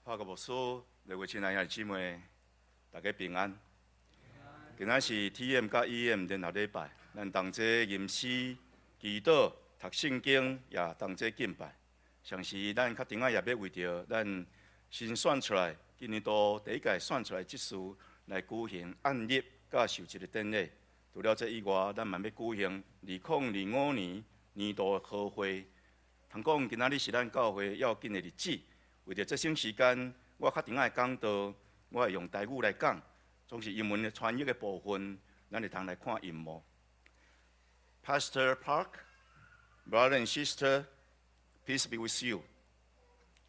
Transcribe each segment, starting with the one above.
帕克牧師，各位親愛兄弟姊妹，大家平安。今仔是 T.M. 佮 E.M. 聯合禮拜，咱同齊吟詩、祈禱、讀聖經，也同齊敬拜。同時，咱較頂仔也欲為著咱新選出來，今年度第一屆選出來執事來舉行按立佮受職的典禮。除了這以外，咱嘛欲舉行2025年年度的和會。通講今仔日是咱教會要緊的日子，為著節省時間，我較頂仔講道，我會用台語來講，總是英文的傳譯的部分，咱會通來看螢幕。Pastor Park, brother and sister, peace be with you.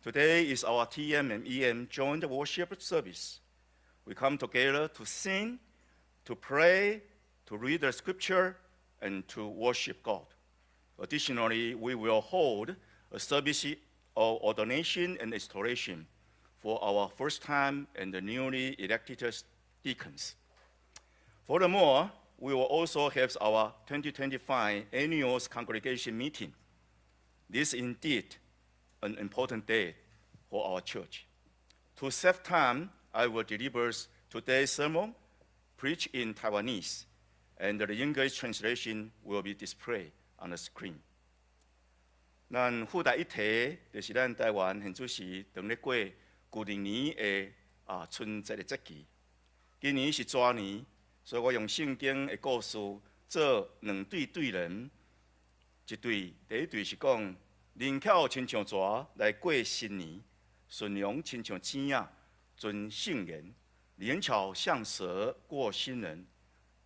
Today is our TM and EM joint worship service. We come together to sing, to pray, to read the scripture, and to worship God. Additionally, we will hold a service of ordination and installation for our first time and the newly elected deacons. Furthermore, we will also have our 2025 annual congregation meeting. This is indeed an important day for our church. To save time, I will deliver today's sermon, preach in Taiwanese, and the English translation will be displayed on the screen. 咱附帶一提，就是咱台灣現此時當咧過舊曆年的春節的節期。今年是蛇年，所以我用聖經的故事做兩對對聯。一對，第一對是講，靈巧親像蛇來過新年，順良親像鼠仔遵聖言，靈巧像蛇過新年，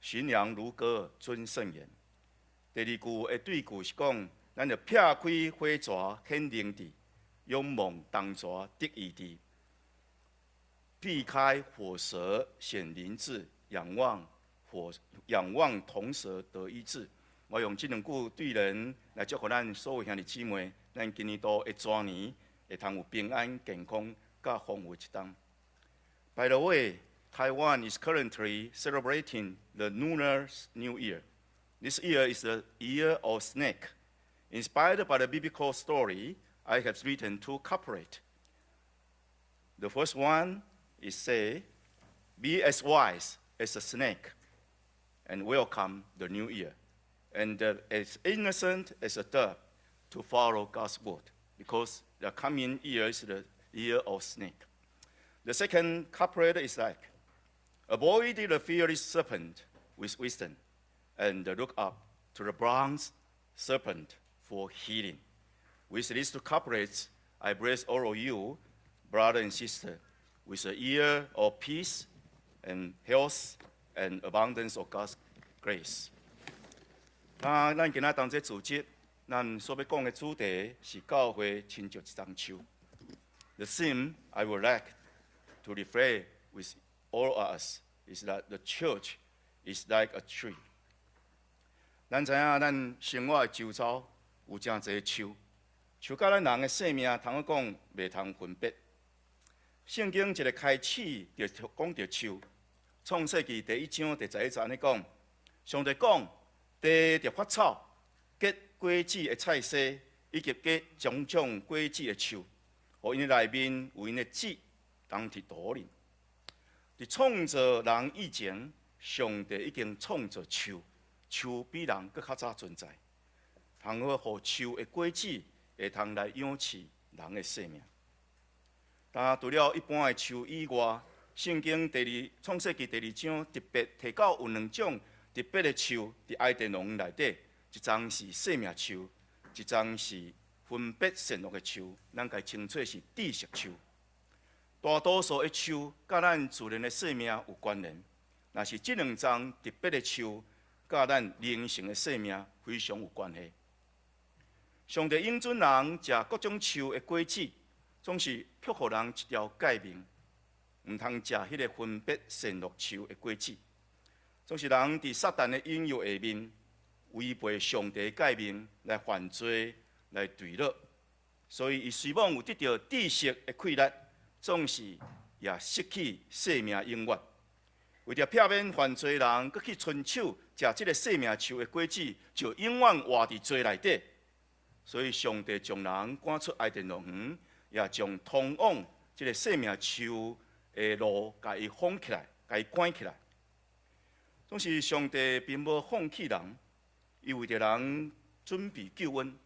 馴良如鴿遵聖言。第二句的對句是講，咱著撇開火蛇顯靈智，仰望銅蛇得醫治。避開火蛇顯靈智，仰望銅蛇得醫治。我用這兩句對聯來祝福咱所有兄弟姊妹，咱今年度的蛇年會通有平安、健康、佮豐富一冬。By the way, Taiwan is currently celebrating the Lunar New Year. This year is the year of snake. Inspired by the biblical story, I have written two couplets. The first one is say, "Be as wise as a snake and welcome the new year, and as innocent as a dove to follow God's word," because the coming year is the year of snake. The second couplet is like, "Avoid the fiery serpent with wisdom, and look up to the bronze serpent for healing." With these two couplets, I bless all of you, brother and sister, with a year of peace and health and abundance of God's grace. 那咱今仔當這主節，咱所欲講的主題是教會親像一叢樹。The theme I would like to reflect with all of us is that the church is like a tree. 咱知影，咱生活的周遭有誠濟樹，樹佮咱人的生命，通講袂通分別。聖經一个開始就講著樹，創世記第一章第11節按呢講，上帝講，地著發草，結果子的菜蔬，以及結種種果子的樹，予𪜶內面有𪜶的籽，當佇土裡。佇創造人以前，上帝已經創造樹，樹比人閣較早存在，通好予樹的果子會通來養飼人的生命。但除了一般的樹以外，聖經第二創世記第二章特別提到有兩種特別的樹佇伊甸園內底，一叢是生命樹，一叢是分別善惡的樹，咱共稱做是知識樹。大多數的樹佮咱自然的生命有關聯，若是這兩叢特別的樹，佮咱靈性的生命非常有關係。上帝允准人食各種樹的果子，總是卻予人一條誡命，毋通食彼个分別善惡樹的果子。總是人佇撒旦的引誘下面，違背上帝誡命來犯罪、來墜落，所以伊雖罔有得著知識的快樂，總是也失去生命永遠。為著避免犯罪人閣去伸手食這个生命樹的果子，就永遠活佇罪內底。所以上帝將人趕出伊甸樂園，也將通往這个生命樹的路，共伊封起來，共伊關起來。總是上帝並無放棄人，伊為著人準備救恩。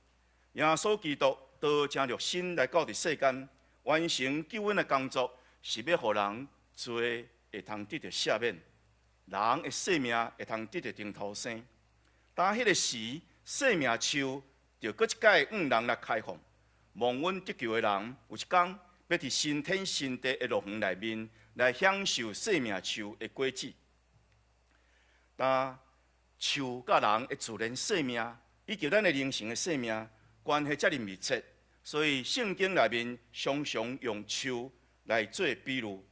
耶穌基督道成肉身來到佇世間，完成救恩的工作，是欲予人罪會通得著赦免，人的生命會通得著重頭生。當彼个時，生命樹就閣一擺向人來開放，蒙恩得救的人，有一工欲佇新天新地的樂園內面來享受生命樹的果子。當樹佮人的自然生命，以及咱的靈性的生命關係遮爾密切，所以聖經內面常常用樹來做比喻。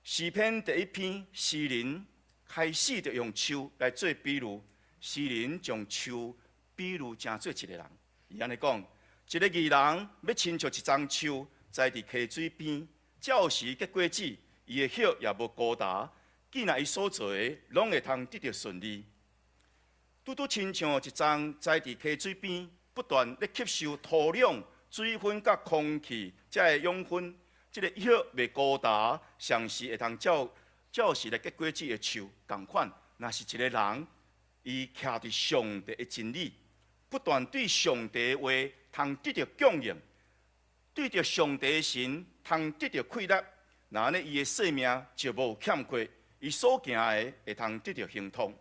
詩篇第一篇，詩人開始就用樹來做比喻。詩人將樹比喻成做一個人，伊按呢講：一個義人欲親像一欉樹，栽佇溪水邊，照時結果子，伊的葉也無枯焦，既若伊所做的，攏會通得著順利。拄拄親像一欉栽佇溪水邊，不斷咧吸收土壤、水分佮空氣，才的養分，這个葉袂枯焦，常時會通照照時來結果子的樹，仝款，若是一個人，伊徛佇上帝的真理，不斷對上帝的話通得著供應，對著上帝的神通得著氣力，若按呢伊的生命就無欠缺，伊所行的會通得著亨通。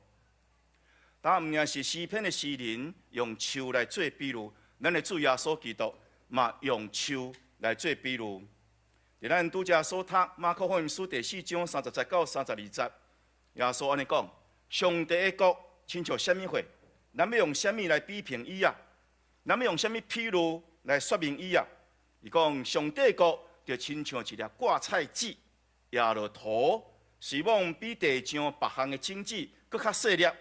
但毋但是詩篇的詩人用樹來做比喻，咱的主耶穌基督嘛用樹來做比喻。佇咱拄才所讀馬可福音書第四章30節到32節，耶穌按呢講：上帝的國親像啥物貨？咱欲用啥物來比評伊啊？咱欲用啥物譬喻來說明伊啊？伊講上帝國就親像一粒掛菜籽，壓落土，雖罔比地上別項的種子閣較細粒，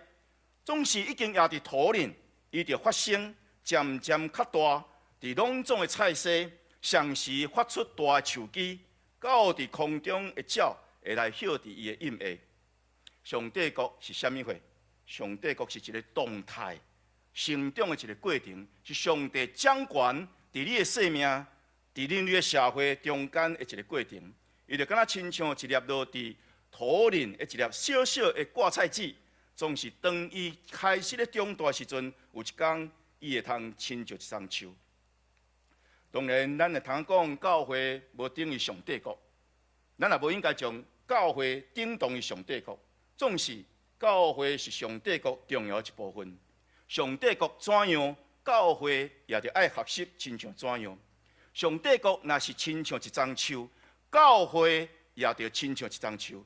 總是已經壓佇土裡，伊就發生，漸漸較大，佇攏總的菜蔬，同時發出大的樹枝，到佇空中的鳥會來歇佇伊的蔭下。上帝國是啥物貨？上帝國是一个動態成長的一个過程，是上帝掌權佇你的生命、佇恁的社會中間的一个過程。伊就敢若親像一粒落佇土裡的一粒小小的掛菜籽，總是當伊開始咧長大時陣，有一工伊會通親像一叢樹。當然，咱會通講教會無等於上帝國，咱也無應該將教會等同於上帝國。總是教會是上帝國重要一部分。上帝國怎樣，教會也著愛學習親像怎樣。上帝國若是親像一叢樹，教會也著親像一叢樹。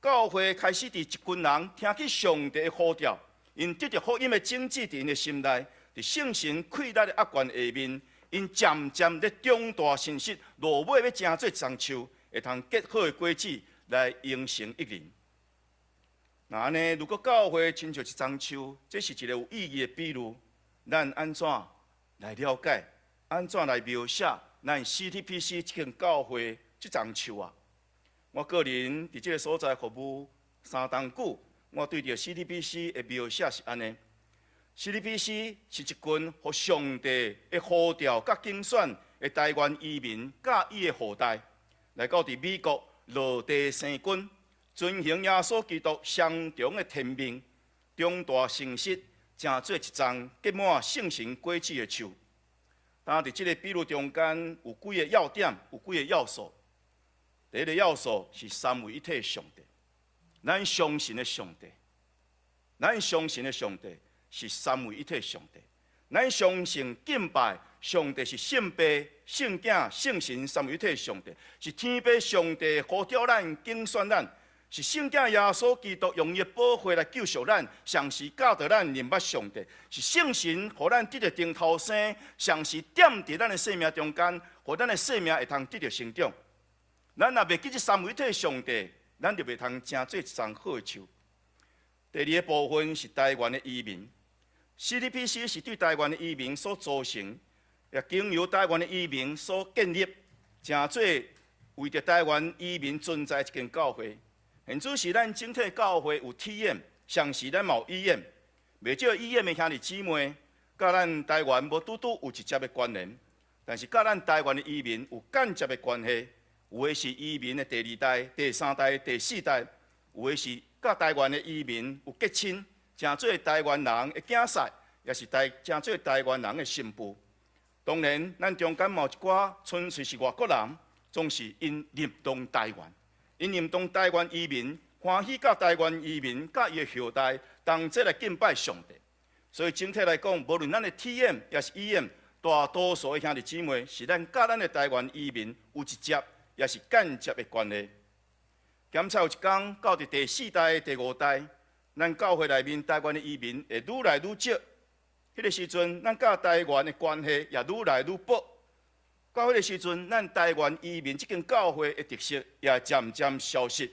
教會開始佇一群人聽見上帝的呼召，𪜶得著福音的種子佇𪜶的心內，佇聖神氣力的壓權下面，𪜶漸漸咧長大成熟，落尾欲成做一叢樹，會通結好的果子來榮神益人。若按呢，如果教會親像一叢樹，這是一个有意義的比喻。咱按怎來了解？按怎來描寫咱 CTPC 這間教會這叢樹啊？我個人佇這个所在服務三冬久，我對著 CTPC 的描寫是按呢：CTPC 是一群予上帝的呼召佮揀選的台灣移民，佮伊的後代，來到佇美國落地生根，遵行耶穌基督雙重的天命，長大成熟，成做一叢結滿聖神果子的樹。但佇這个比喻中間有幾个要點，有幾个要素。第一个要素是三位一體的上帝，咱相信的上帝，咱相信的上帝是三位一體的上帝。咱相信敬拜上帝是聖父、聖子、聖神三位一體的上帝，是天父上帝呼召咱、揀選咱，是聖子耶穌基督用伊的寶血來救贖咱，同時教導咱認捌上帝，是聖神予咱得著重頭生，同時踮佇咱的生命中間，予咱的生命會通得著成長。咱若袂記這三位一體的上帝，咱就袂通成做一叢好的樹。第二个部分是台灣的移民，CTPC 是對台灣的移民所組成，也經由台灣的移民所建立，成做為著台灣移民存在一間教會。現此時咱整體教會有體驗，同時咱嘛有意願，袂少意願的兄弟姊妹，佮咱台灣無拄拄有直接的關聯。但是佮咱台灣的移民有間接的關係，有的是移民的第二代、第三代、第四代，有的是佮台灣的移民有結親，成做台灣人的囝婿，也是台成做台灣人的新婦。當然，咱中間嘛有一寡純粹是外國人，總是𪜶認同台灣，𪜶認同台灣移民，歡喜佮台灣移民佮伊的後代同齊來敬拜上帝。所以整體來講，無論咱的 TM 抑是 EM，大多數的兄弟姊妹是咱佮咱的台灣移民有直接抑是間接的關係。檢查有一工到佇第四代、第五代，咱教會內面台灣的移民會愈來愈少。彼個時陣，咱佮台灣的關係也愈來愈薄。到彼個時陣，咱台灣移民這間教會的特色也漸漸消失。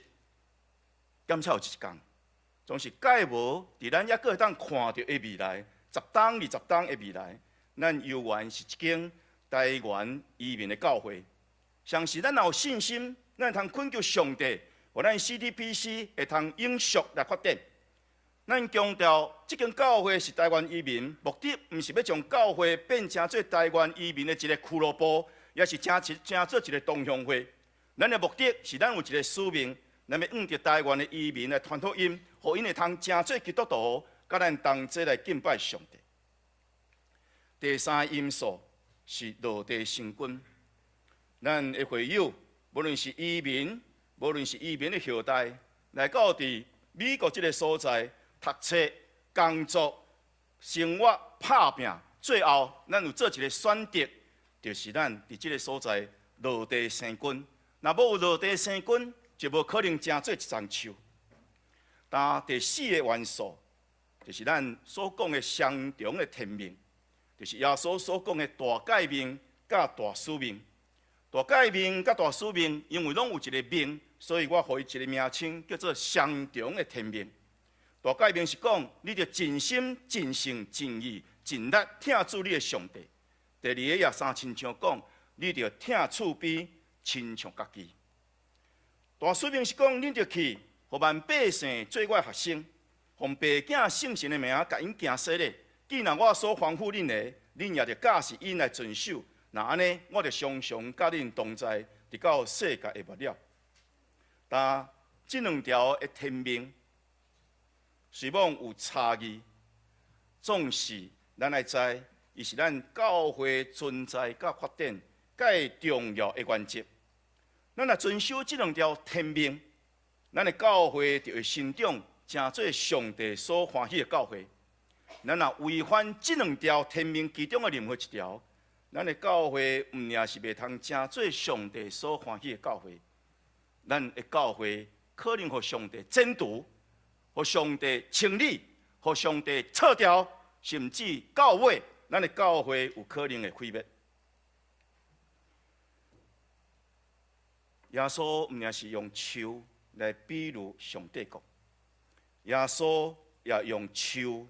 檢查有一工，總是蓋無佇咱猶閣會當看著的未來，十冬、20冬的未來，咱猶原是一間台灣移民的教會。相信咱若有信心，咱會通懇求上帝，予咱 CTPC 會通永續來發展。咱強調，這間教會是台灣移民，目的毋是欲將教會變成做台灣移民的一个俱樂部，抑是成做一个同鄉會。咱的目的是，咱有一个使命，咱欲向著台灣的移民來傳福音，予𪜶會通成做基督徒，佮咱同齊來敬拜上帝。第三個因素是落地生根。咱的會友，無論是移民，無論是移民的後代，來到佇美國這个所在讀冊、工作、生活、拍拚，最後咱有做一个選擇，就是咱佇這个所在落地生根。若無有落地生根，就無可能成做一叢樹。但第四个元素，就是咱所講的雙重的天命，就是耶穌所講的大誡命佮大使命。大誡命佮大使命，因為攏有一个命，所以我予伊一个名稱叫做雙重的天命。大誡命是講，你著盡心、盡性、盡意、盡力疼主你的上帝。第二個也相親像講，你著疼厝邊親像家己。大使命是講，恁著去，予萬百姓做我的學生，奉父子聖神的名共𪜶行洗禮。既然我所吩咐恁的，恁也著教示𪜶來遵守。若按呢，我就常常佮恁同在，直到世界的末了。但這兩條的天命，雖罔有差異，總是咱愛知，伊是咱教會存在佮發展蓋重要的原則。咱若遵守這兩條天命，咱的教會就會成長，成做上帝所歡喜的教會。咱若違反這兩條天命其中的任何一條，咱的教會毋爾是袂通成做上帝所歡喜的教會。咱的教會可能予上帝剪除，予上帝清理，予上帝撤掉，甚至到尾，咱的教會有可能會毀滅。耶穌毋爾是用樹來比喻上帝國，耶穌也用樹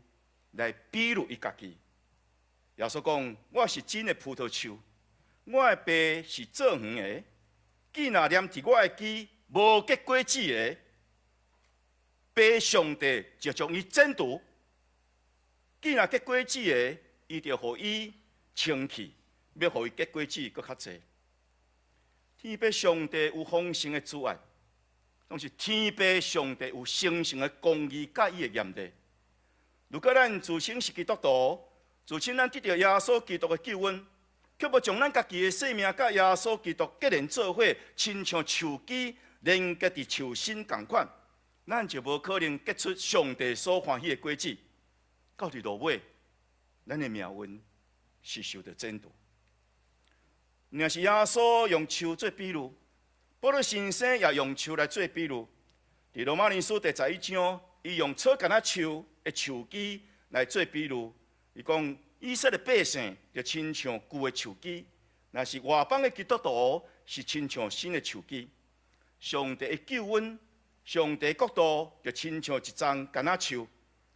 來比喻伊家己。耶穌講：我是真的葡萄樹，我的爸是造園的。枝若黏佇我的枝，無結果子的，爸上帝就將伊剪除；枝若結果子的，伊就予伊清去，欲予伊結果子閣較濟。天父上帝有豐盛的慈愛，總是天父上帝有神聖的公義佮伊的嚴厲。如果咱自稱是基督徒，自稱咱得著耶穌基督的救恩，卻無將咱家己的生命佮耶穌基督結連做伙，親像樹枝連結佇樹身仝款，咱就無可能結出上帝所歡喜的果子。到佇落尾，咱的命運是受著剪除。若是耶穌用樹做比喻，保祿神師也用樹來做比喻。佇羅馬人書第十一章，伊用草橄欖樹的樹枝來做比喻。伊講以色列百姓就親像舊的樹枝，若是外邦的基督徒是親像新的樹枝。上帝的救恩，上帝國度就親像一叢橄欖樹。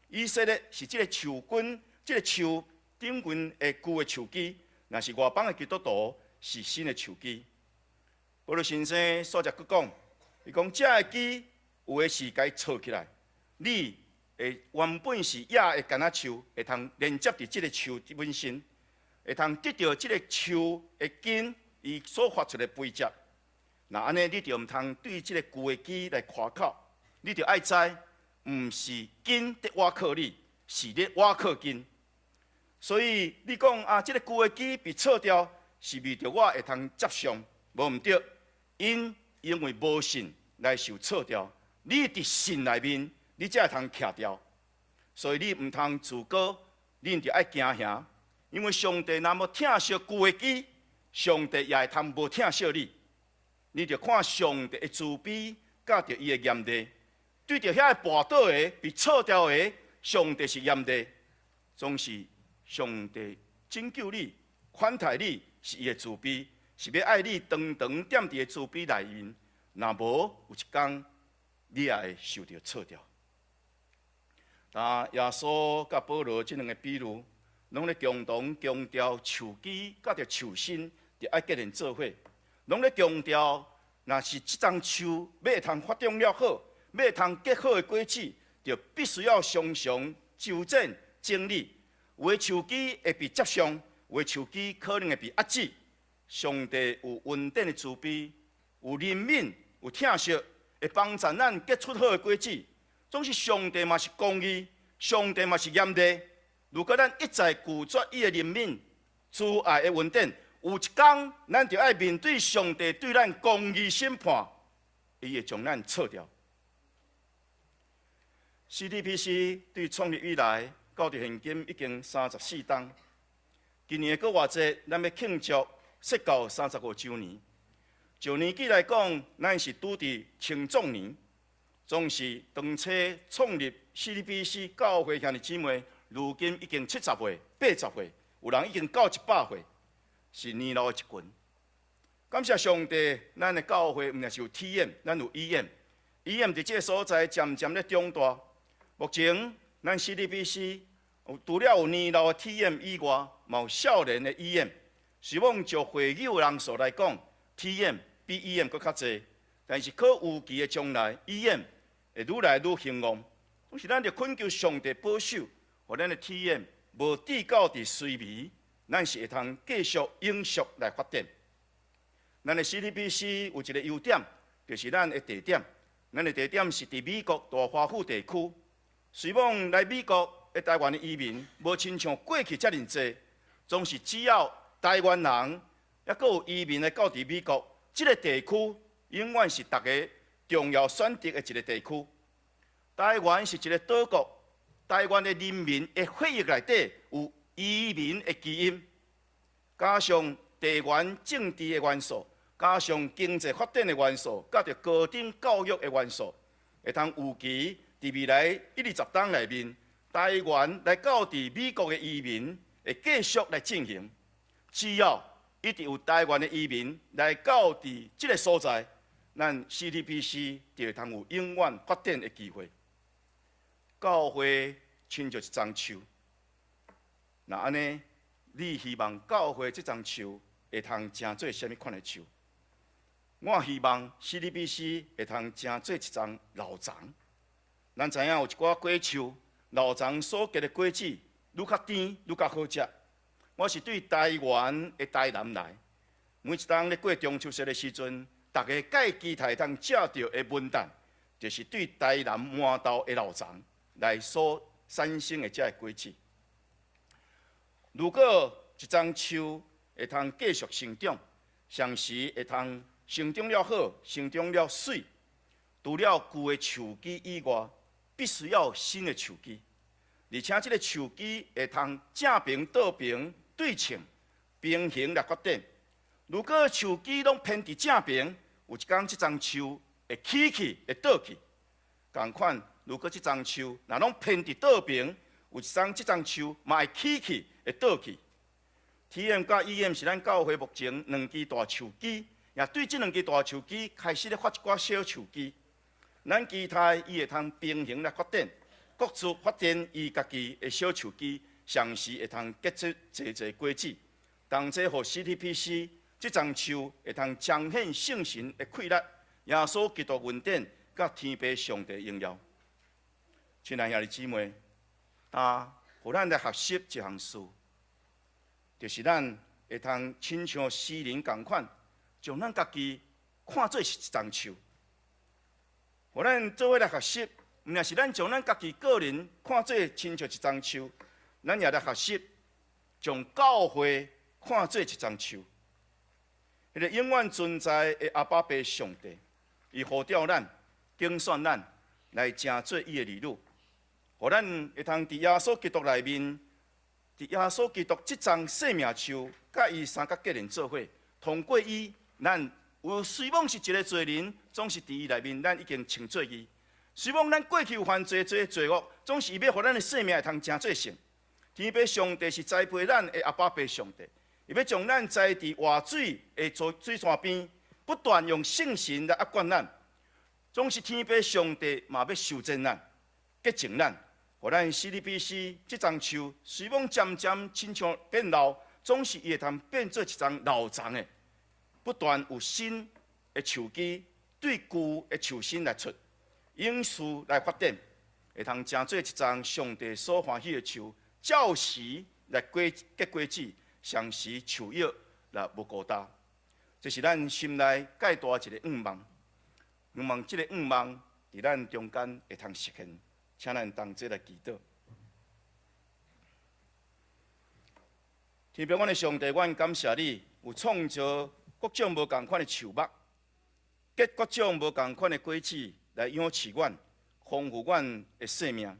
以色列是這个樹根，這个樹頂懸的舊的樹枝，若是外邦的基督徒是新的樹枝。保祿先生煞才閣講，伊講這个枝有的是共伊錯起來，你會原本是野的橄欖樹，會通連接佇這个樹本身。會通得著這个樹的根，伊所發出的肥汁。若按呢，你就毋通對這个舊的枝來誇口，你就愛知，毋是根佇倚靠你，是你倚靠根。所以你講啊，這个舊的枝被銼掉，是為著我會通接上，無毋對。𪜶因為無信來受銼掉，你佇信內面，你才會通徛牢。所以你毋通自高，你就愛驚嚇，因為上帝若無疼惜舊的枝，上帝也會通無疼惜你。你就看上帝的慈悲，佮著伊的嚴厲，對著遐个跋倒的、被銼掉的，上帝是嚴厲，總是上帝拯救你、寬待你，是伊的慈悲，是欲愛你長長踮佇伊的慈悲內面。若無有一工，你也會受著銼掉。但耶穌佮保羅這兩个比喻，攏咧共同強調樹枝佮著樹身，著愛結連做伙，攏咧強調，若是這欉樹欲會通發展了好，欲會通結好的果子，就必須要常常修剪整理。有的樹枝會被接上，有的樹枝可能會被壓制。上帝有恩典的慈悲，有憐憫，有疼惜，會幫助咱結出好的果子。總是上帝嘛是公義，上帝嘛是嚴厲。如果咱一再拒絕伊的憐憫、慈愛的恩典，有一工咱就愛面對上帝對咱公義審判，伊會將咱銼掉。CTPC 對創立以來，到佇現今已經34冬。今年的復活節，咱欲慶祝設教35週年。就年紀來講，咱是拄佇青壯年，總是當初創立 CTPC 教會兄弟姊妹，如今已經70歲、80歲，有人已經到100歲，是年老的一群。感謝上帝，咱的教會毋但是有 TM，咱有 EM，EM 佇這个所在漸漸咧長大。目前咱 CTPC 有除了有年老的 TM 以外，嘛有少年的 EM。希望就會友人數來講，TM 比 EM 閣較濟，但是可預期的將來，EM 會愈來愈興旺。總是咱著懇求上帝保守，予咱的 TM 無至到佇衰微，咱是會通繼續永續來發展。咱的 CTPC 有一个優點，就是咱的地點，咱的地點是佇美國大華府地區。雖罔來美國的台灣的移民，無親像過去遮爾濟，總是只要台灣人抑閣有移民來到佇美國，這个地區永遠是逐家重要選擇的一个地區。台灣是一个島國，台灣的人民的血液內底有移民的基因，加上地緣政治的元素，加上經濟發展的元素，佮著高等教育的元素，會通預期佇未來一二十冬內面，台灣來到佇美國的移民會繼續來進行。只要一直有台灣的移民來到佇這个所在，咱 CTPC 就會通有永遠發展的機會。教會親像一欉樹，若按呢，你希望教會這欉樹會通成做啥物款的樹？我希望 CTPC 會通成做一欉老欉。咱知影有一寡果樹，老欉所結的果子愈較甜，愈較好食。我是對台灣的台南來，每一冬咧過中秋節的時陣，逐家蓋期待通食著的文旦，就是對台南饃頭的老欉來所產生的這个果子。如果一欉樹會通繼續成長，同時會通成長了好，成長了媠，除了舊的樹枝以外，必須要有新的樹枝，而且這个樹枝會通正平、倒平、對稱、平衡來發展。如果樹枝攏偏佇正平，有一工這欉樹會起去，會倒去。仝款，如果這欉樹若攏偏佇倒平，有一工這欉樹嘛會起去，會倒去。TM 佮 EM 是咱教會目前兩支大樹枝，也對這兩支大樹枝開始咧發一寡小樹枝。咱期待伊會通平衡來發展，各自發展伊家己的小樹枝，同時會通結出濟濟果子。同齊予 CTPC 這欉樹會通彰顯聖神的氣力，耶穌基督恩典，佮天父上帝榮耀。親愛兄弟姊妹，啊，予咱來學習一項事。就是咱會通親像詩人仝款，將咱家己看做是一叢樹。予咱做伙來學習，毋但是咱將咱家己個人看做親像一叢樹，咱也來學習將教會看做一叢樹。彼個永遠存在的阿爸父上帝，伊呼召咱、揀選咱來成做伊的兒女，予咱會通佇耶穌基督內面，佇耶穌基督這叢生命樹，佮伊相佮結連做伙，通過伊，咱有雖罔是一个罪人，總是佇伊內面，咱已經稱做義。雖罔咱過去有犯罪、做罪惡，總是伊欲予咱的生命會通成做聖。天父上帝是栽培咱的阿爸父上帝，伊欲將咱栽佇活水的水泉邊，不斷用聖神來挵灌咱。總是天父上帝嘛欲修剪咱、潔淨咱，予咱 CDBC 這叢樹雖罔漸漸親像變老，總是伊會通變做一叢老叢的，不斷有新的樹枝對舊的樹身來出，永續來發展，會通成做一叢上帝所歡喜的樹，照時來果結果子，相時樹葉來無孤單。這是咱心內蓋大一个願望，希望這个願望佇咱中間會通實現，請咱同齊來祈禱。天父，阮的上帝，阮感謝你有創造各種無仝款的樹木，結各種無仝款的果子來養飼阮，豐富阮的生命。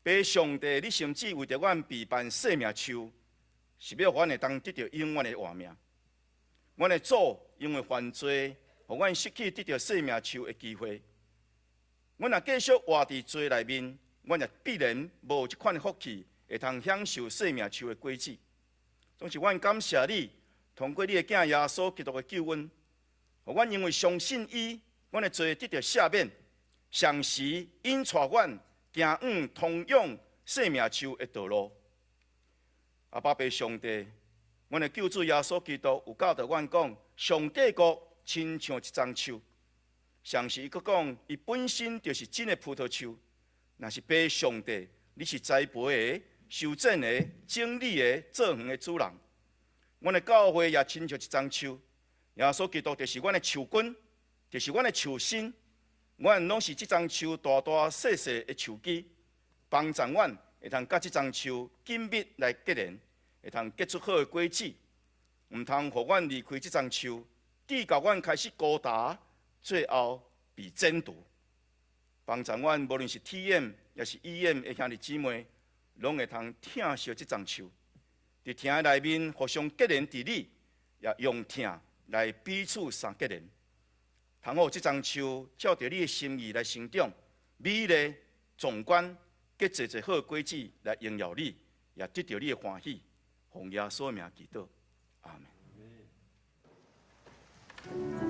父上帝，你甚至為著阮備辦生命樹，是欲予阮會當得著永遠的活命。阮的祖因為犯罪，予阮失去得著生命樹的機會。阮若繼續活佇罪內面，阮也必然無這款的福氣，會通享受生命樹的果子。總是阮感謝你，通過你的囝耶穌基督的救恩，予阮因為相信伊，阮的罪得著赦免，同時引帶阮行往通往生命樹的道路。阿爸父上帝，阮的救主耶穌基督有教導阮講，上帝國親像一叢樹，同時伊閣講，伊本身就是真的葡萄樹。若是父上帝，你是栽培的、修剪的、整理的、造園的主人。阮的教會也親像一叢樹，耶穌基督就是阮的樹根，就是阮的樹身。阮攏是這叢樹大大細細的樹枝，幫助阮會通佮這叢樹緊密來結連，會通結出好的果子。毋通予阮離開這叢樹，直到阮開始孤單，最後被剪除。幫助阮，無論是 TM 抑是 EM 的兄弟姊妹，攏會通疼惜這叢樹。佇疼的內面互相結連佇你，也用疼來彼此相結連。通予這叢樹照著你的心意來成長，美麗壯觀，結濟濟好果子來榮耀你，也得著你的歡喜。奉耶穌名祈禱，阿門。